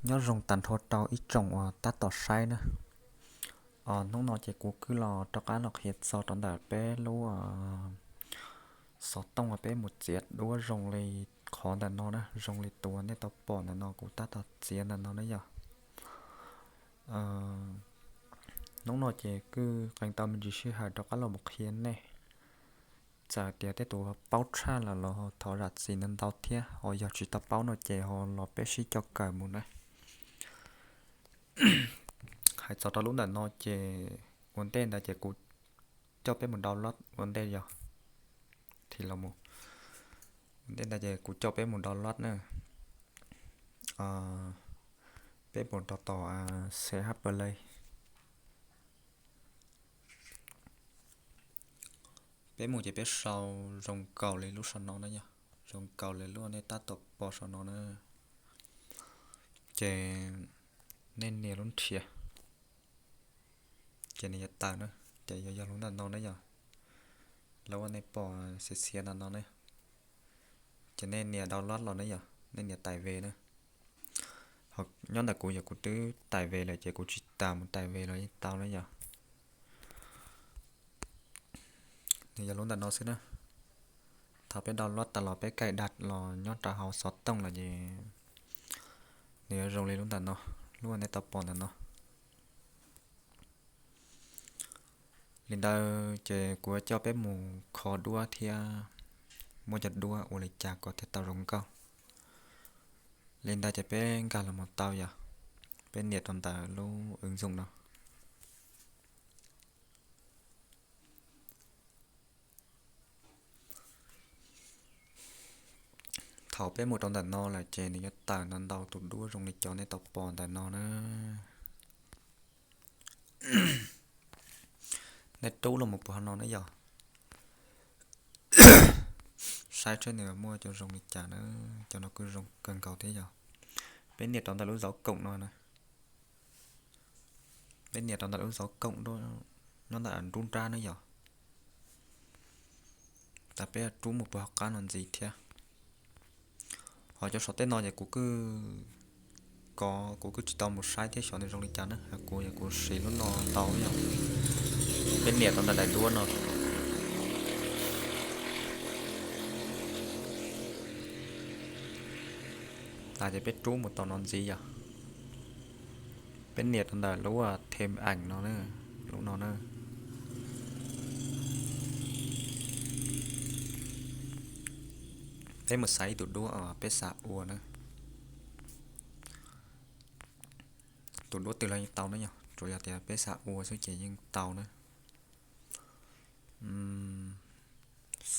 Nyob zoo tag nrho rau ib tsoom uas tab tom saib na. Hnub no ces kuv kuj los rov qab los qhia txog rau ntawm peb lub xov tooj uas peb mus txiav duab zoo li qhov ntawm no na, zoo li tus uas nej tau pom ntawm no kuv tab tom txiav ntawm no na yom. Hnub no ces kuj qee tau me ntsis sij hawm rov qab los mus qhia nej. Txawm tias tej tus paub tshaj lawm los thov zam txim ntau ntau thiab, ho yog tsis tau paub no ces ho los peb sib coj kawm mus na. Hais txog rau lub ntawm no ces ua ntej ntawd ces kuv coj peb mus download ua ntej yog. Thim los mus. Ua ntej ntawd ces kuv coj peb mus download na. Peb mus rau tom C H Play. Peb mus ces peb sau zoo nkaus li lub saum no na yog, zoo nkaus li lub nej tab tom pom saum no na. Ces nej nias lub nrhiav, ces nws yuav tawm na, ces yuav yog lub ntawm no na yog, lub uas nej pom xiav xiav ntawm no na. Ces nej nias download los na yog, nej nias tais ve na. Ho nyob ntawm kuv yog kuv twb tais ve lawm ces kuv tsis tas mus tais ve los yeej tau na yog. Nws yog lub ntawm no xwb na. Thaum peb download tas los peb cài đặt los nyob rau hauv xov tooj lawm ces nws yuav zoo li lub ntawm no, lub uas nej tau pom ntawm no. Li ntawd ces kuv coj peb mus kho duab thiab muab cov duab ua li cas kom thiaj tau zoo nkauj. Li ntawd ces peb nkag los mus tau yog, peb nias rau ntawm lub ứng dụng no. Thaum peb mus rau ntawm no lawm ces nws yuav tawm ntau ntau tus duab zoo li cov nej tau pom ntawm no na. Nej rub los mus puag hauv no na yog. Saib seb nws muaj cov zoo li cas na, cov no kuj zoo kawg nkaus thiab yog. Peb nias rau ntawm lub dấu cộng no na. Peb nias rau ntawm lub dấu cộng nyob ntawm nruab nrab na yog. Tas peb rub mus puag hauv qab no ntxiv thiab. Ho cov saum tej no ces kuv kuj kov, kuv kuj tsis tau mus saib thiab xyov nws zoo li cas na, kuv yog kuv siv lub no ntau yog. Peb nias rau ntawm daim duab no. Tas ces peb rub mus tom no ntxiv yog. Peb nias rau ntawm lub thêm ảnh no na, lub no na. Peb mus xaiv ib tus duab peb xav ua na. Tus duab twg los yeej tau na yog, tsuas yog tias peb xav ua xwb ces yeej tau na.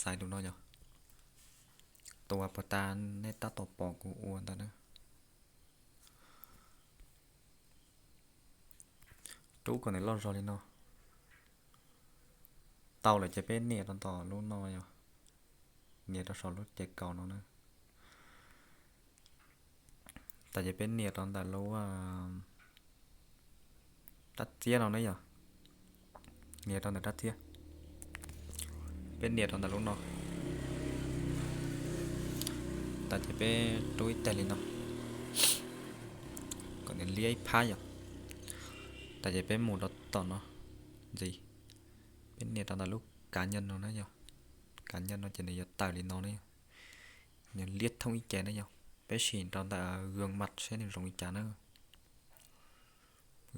Xaiv tus no yog, tus uas puag ta nej tab tom pom kuv ua ntawd na. Rub kom nws loj zog li no. Tau lawm ces peb nias rau ntawm lub no yog, nias rau saum lub ces kaus no na. Tas ces peb nias rau ntawm lub rab txiab no na yog, nias rau ntawm rab txiab. Peb nias rau ntawm lub no. Tas ces peb rub ib teg li no kom nws liab ib phab yog. Tas ces peb mus rau tom no ntxiv, peb nias rau ntawm lub cá nhân no na yog. Cá nhân no ces nws yuav tawm li no na yog, nws liab thooj ib ce na yog. Peb sim rau ntawm gương mặt seb nws zoo li cas na.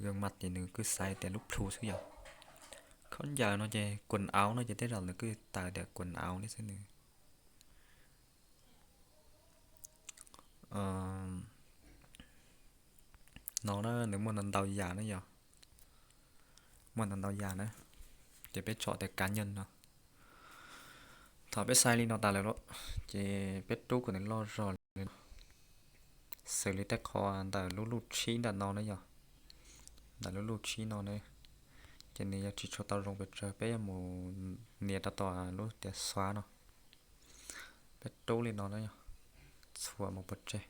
Gương mặt ces nws kuj xaiv tias lub plhu xwb yog. Khaub ncaws no ces quần áo no ces tej zaum nws kuj tawm tias quần áo li xwb nws. No na nws muaj ntau ntau yam na yog, muaj ntau ntau yam na. Ces peb tsom tias cá nhân no. Thaum peb xaiv li no tas lawm ces peb rub kom nws loj zog li no, xws li tej qho ntawm lub luj tshib ntawm no na yog, ntawm lub luj tshib no ne, ces nws yog tsis tshua tau zoo pes tsawg, peb yuav mus nias rau tom lub tias xóa no, peb rub li no na yog, txhuam mus pov tseg.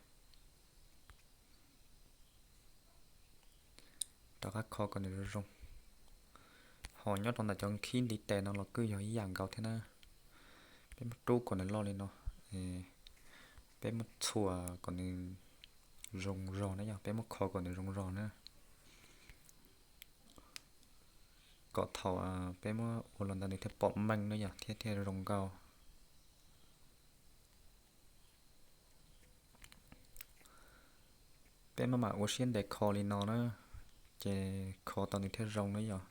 Rov qab kho kom nws zoo zoo. Ho nyob rau ntawm cov nkhib ntiv tes no los kuj yog ib yam nkaus thiab na. Peb muab rub kom nws loj li no, peb muab txhuam kom nws zoo zog na yog, peb muab kho kom nws zoo zog na, kom thaum peb muab ua los ntawd nws thiaj pom meej na yog, thiab thiaj zoo nkauj. Peb maj mam ua siab ntev kho li no na, ces kho tau nws thiaj zoo na yog.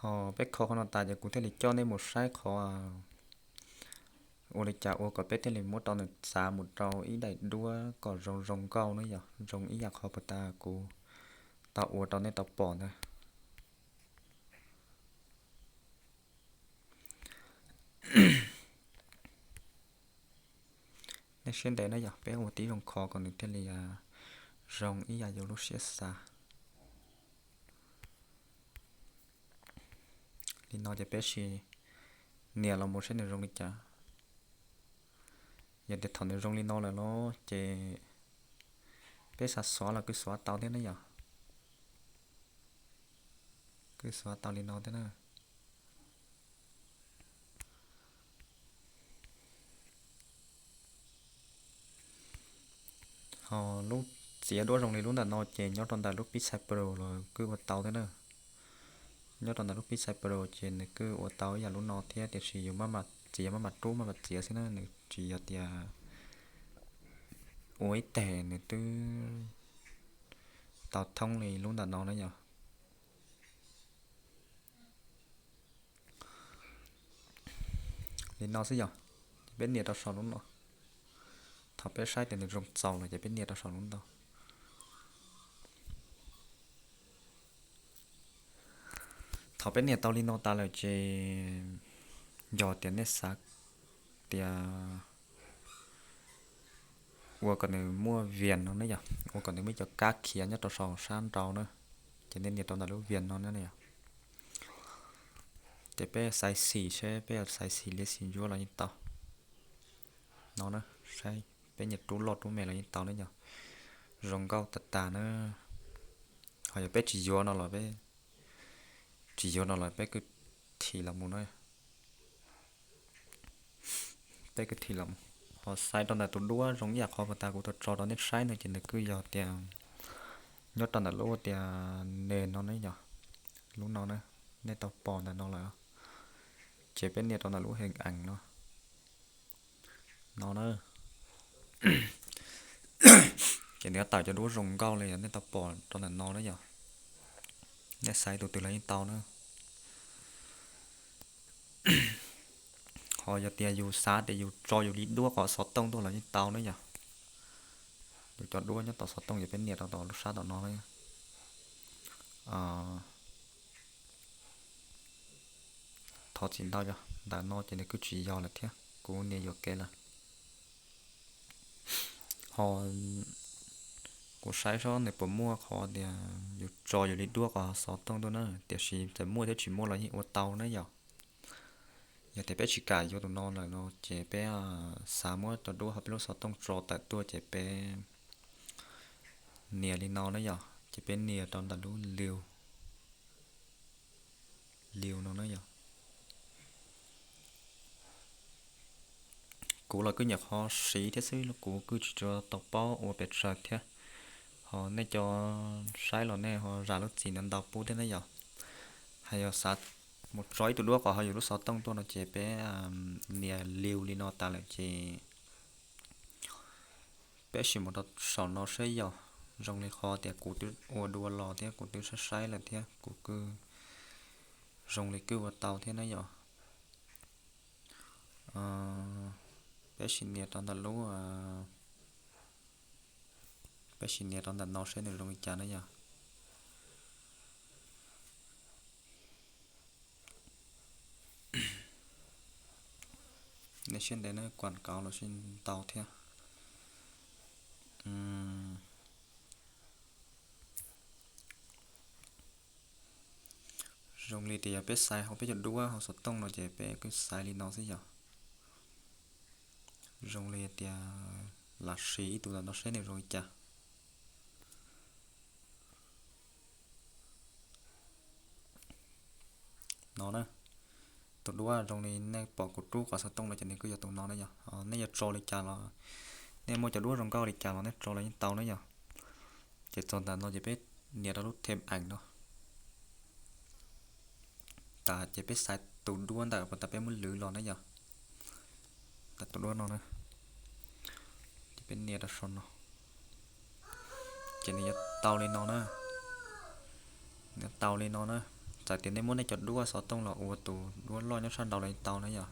Ho peb kho qhov no tas ces kuv thiaj li coj nej mus saib qhov ua li cas ua kom peb thiaj li muab rau nws txav mus rau ib daim duab kom zoo zoo nkauj na yog, zoo ib yam qhov puas tas kuv tau ua rau nej tau pom ntag. Nej siab ntev na yog, peb ua tib zoo kho kom nws thiaj li zoo ib yam yus lub siab xav. Li no ces peb sim nias los mus saib nws zoo li cas. Yog tias thaum nws zoo li no lawm los ces peb xav xuav los kuj xuav tau thiab ne yom. Kuj xuav tau li no thiab na. Ho lub txiav duab zoo li lub ntawm no ces nyob rau ntawm lub Pixel Pro los kuj ua tau thiab na. Nyob rau ntawm lub Pixel Pro ces nws kuj ua tau ib yam lub no thiab, tiam sis yus maj mam txiav maj mam rub maj mam txiav xwb na, nws tsis yog tias ua ib teg nws twb tau thoob li lub ntawm no na yom. Li no xwb yog, ces peb nias rau saum lub no. Thaum peb saib tias nws zoo txaus lawm ces peb nias rau saum lub ntau. Thaum peb nias tau li no tas lawm ces yog tias nej xav tias ua kom nws muaj vias no ne yom, ua kom nws muaj cov kab khiav nyob rau saum sab nraud na, ces nej nias rau ntawm lub vias no na yom. Ces peb xaiv xim seb peb yuav xaiv xim liab xim ntsuab los yeej tau. No na, saib peb nyiam rub loj rub me los yeej tau ne yom. Zoo nkauj tag tag na. Ho yog peb tsis yuav no los peb, tsis yuav no los peb kuj thim los mus na. Peb kuj thim los mus. Ho xaiv rau ntawm tus duab zoo ib yam qhov puas tas kuv tau tso rau nej saib no ces nws kuj yog tias nyob rau ntawm lub tias nes no ne yom. Lub no na, nej tau pom ntawm no lawm. Ces peb nias rau ntawm lub heev ees no. No na. Ces nws tawm cov duab zoo nkauj li yom, nej tau pom rau ntawm no na yom. Nej xaiv tus twg los yeej tau na. Ho yog tias yus xav tias yus tso yus li duab qhov xov tooj tuaj los yeej tau na yom. Yus cov duab nyob tom xov tooj ces peb nias rau tom lub sab tom no na. Thov txim ntau yog ntawm no ces nws kuj tsis yog lawm thiab, kuv nias yuam kev lawm. Ho kuv saib seb nws puas muaj qhov tias yus tso yus li duab qhov xov tooj tuaj na, tiam sis txawm muaj thiab tsis muaj los yeej ua tau na yom. Yog tias peb tsis kam yuav tus no lawm no ces peb xav muab cov duab hauv peb lub xov tooj tso tawm tuaj ces peb nias li no na yom, ces peb nias rau ntawm lub liu, liu no na yom. Kuv los kuj nyuam qhuav siv thiab xwb, kuv kuj tsis tshua tau paub ua pes tsawg thiab. Ho nej cov saib los nej ho zam lub txim ntau ntau pub thiab na yom. Hais yog xav mus tso ib tug duab qhov hauv yus lub xov tooj tuaj no ces peb nias liu li no tas lawm ces peb sim mus rau saum no seb yog zoo li qhov tias kuv twb ua dua los thiab kuv twb saib saib lawm thiab kuv kuj zoo li kuj ua tau thiab na yom. Peb sim nias rau ntawm lub, peb sim nias rau ntawm no seb nws zoo li cas na yom. Nej siab ntev na, kuam kauv los sib ntau thiab. Zoo li tias yog peb xaiv hauv peb cov duab hauv xov tooj no ces peb kuj xaiv li no xwb yog. Zoo li tias lam siv ib tug ntawm no seb nws zoo li cas. no na. Tus duab zoo li nej pom kuv rub qhov xov tooj no ces nws kuj yog tus no na yog. Nej yuav tso li cas los, nej muaj cov duab zoo nkauj li cas los nej tso los yeej tau na yog. Ces txog ntawm no ces peb nias rau lub thêm ảnh no. Tas ces peb xaiv tus duab ntawm puas tas peb muab lwv los na yog. Tas tus duab no na, ces peb nias rau saum no. Ces nws yuav tau li no na. Nws tau li no na. Txawm tias nej muab nej cov duab xov tooj los ua tus duab loj nyob sab nraud los yeej tau na yog.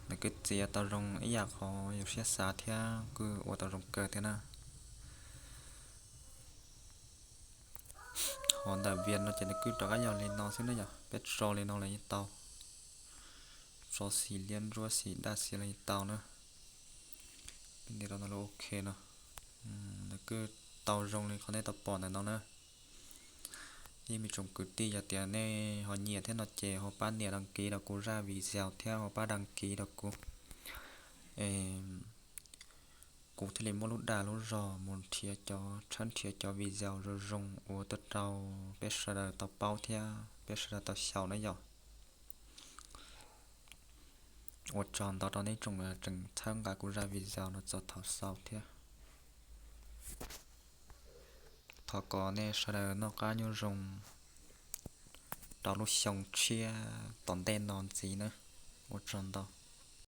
Nws kuj txiav tau zoo ib yam qhov yus siab xav thiab kuj ua tau zoo kawg thiab na. Ho ntawm Việt no ces nws kuj rov qab yog li no xwb na yog, peb tso li no los yeej tau. Tso xim liab ntsuab xim daj xiab los yeej tau na. Peb nias rau ntawm lub OK no. Nws kuj tau zoo li qhov nej tau pom ntawm no na. Ib me tsoom kwv tij yog tias nej ho nyiam thiab no ces ho pab nias đăng ký rau kuv zaj video thiab ho pab đăng ký rau kuv, kuv thiaj li muab lub dag lub zog mus nrhiav cov, tshawb nrhiav cov video zoo zoo ua tuaj rau peb sawv daws tau paub thiab peb sawv daws tau xyaum na yom. Ua tsaug ntau rau nej tsoom tseem txhawb nqa kuv zaj video no txog thaum xaus thiab. Thov kom nej sawv daws noj qab nyob zoo rau lub xyoo tshiab tom ntej no ntxiv na. Ua tsaug ntau.